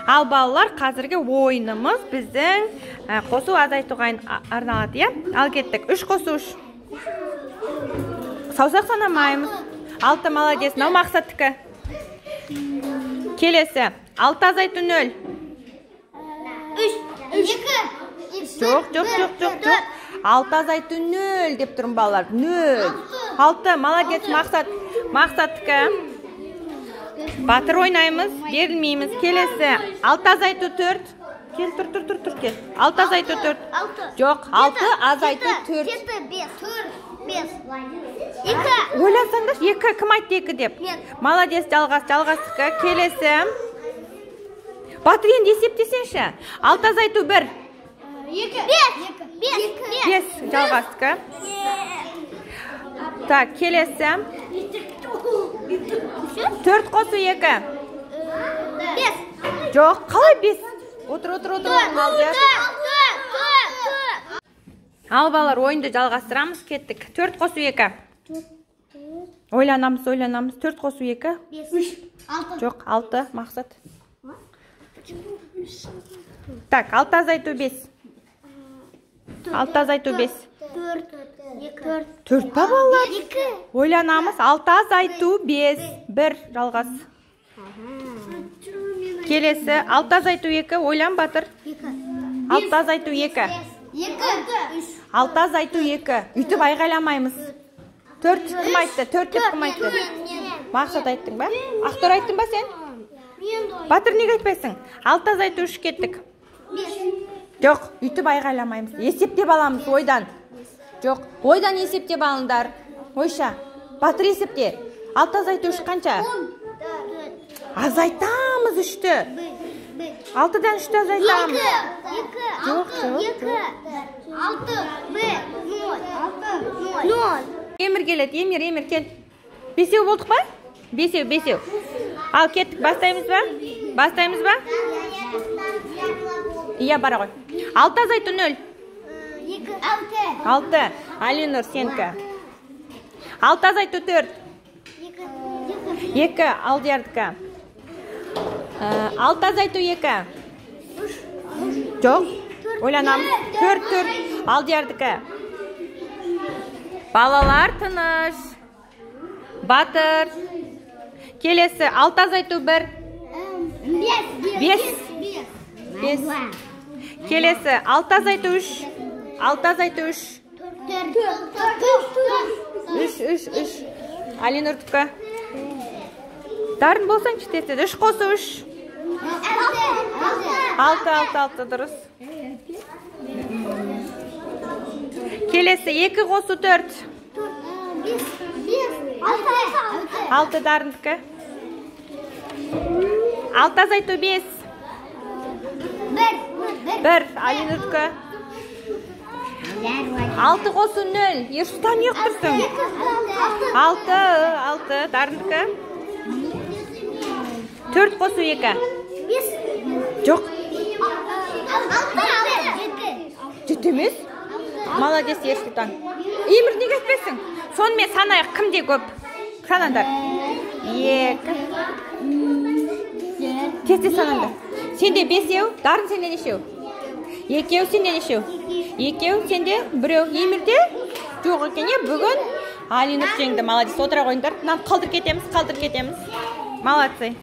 Ал балалар, қазіргі ойынымыз біздің қосу азайтуға арналады, иә? Ал кеттік. 3 қосу 3. Саусақ санамаймыз. 6, молодец. Мынау Мақсаттікі. Келесі. 6 азайту 0. 3, 2. Жоқ, жоқ, жоқ, жоқ, жоқ. 6 азайту 0 деп тұрмын, балалар. 0. 6, молодец, Мақсат. Мақсаттікі. Батыр ойнаймыз, берілмейміз. Келесі. 6 азайту 4. Кел, тұр, тұр, тұр, тұр, кел. 6 азайту 4. Жоқ, 6 азайту 4. 7, 5, 4, 5. 2. Ойлансаңдаршы, 2. Кім айтты 2 деп? Мен. Молодец, Жалғас, Жалғастікі. Келесі. Батыр, енді есептесеңші. 6 азайту 1. 2. 5. 5. 5, Жалғастікі. Так, келесі. 4 қосу 2. 5. Жоқ, қалай 5? Отыр, отыр, отыр, отыр, Алдияр. Ал балалар, ойынды жалғастырамыз, кеттік. 4 қосу 2. Ойланамыз, ойланамыз. 4 қосу 2. 5. 6. Жоқ, 6, Мақсат. Так, 6 азайту 5. 6 азайту 5. 4. 2. 4 па, балалар? 2. Ойланамыз. 6 азайту 5. 1, Жалғас. Келесі, 6 азайту 2. Ойлан, Батыр. 2. 6 азайту 2. 2. 3. 6 азайту 2. Үйтіп айғайламаймыз. 4 кім айтты? 4 деп кім айтты? Мақсат айттың ба? Ақтор айттың ба сен? Батыр, неге айтпайсың? 6 азайту 3, кеттік. Жоқ, үйтіп айғайламаймыз. Есептеп аламыз ойдан. Жоқ, ойдан есептеп алыңдар. Ойша, Батыр, есепте. 6 азайту 3 қанша? Азайтамыз 3-ті. 6-дан 3-ті азайтамыз. 2. Жоқ, жоқ, 2. 6. 1. 0. 6. 0. Емір келеді, Емір, Емір кел. Бесеу болдық па? Бесеу, бесеу. Ал кеттік, бастаймыз ба? Бастаймыз ба? Иә, бара ғой. 6 азайту 0. 2. 6. 6. Алинұр, сенікі. 6 азайту 4. 2. 2, Алдиярдікі. 6 азайту 2. Жоқ, ойланамыз. 4, 4, Алдиярдікі. Балалар, тыныш. Батыр. Келесі, 6 азайту 1. 5. 5. 5. Келесі, 6 азайту 3. 6 азайту 3. 4. 3, 3, 3. Алинұрдікі. Дарын болсаңшы тез тез. 3 қосу 3. 6, 6, 6, дұрыс. Келесі, 2 қосу 4. 5. 6. 6, Дарындікі. 6 азайту 5. 1. 1, Алинұрдікі. 6 қосу 0. Ерсұлтан, не қылып тұрсың? 6, 6, Дарындікі. 4 қосу 2. 5. Жоқ. 6. 7. 7 емес. Молодец, Ерсұлтан. Емір, неге айтпайсың? Сонымен санайық, кімде көп? Санаңдар. 2. Тез тез санаңдар. Сенде 5-еу, Дарын, сенде нешеу? 2-еу, сенде нешеу? 2-еу, сенде 1-еу. Емірде жоқ екен, е? Бүгін Алинұр жеңді. Молодец, отыра қойыңдар. Мынаны қалдырып кетеміз, қалдырып кетеміз. Молодцы.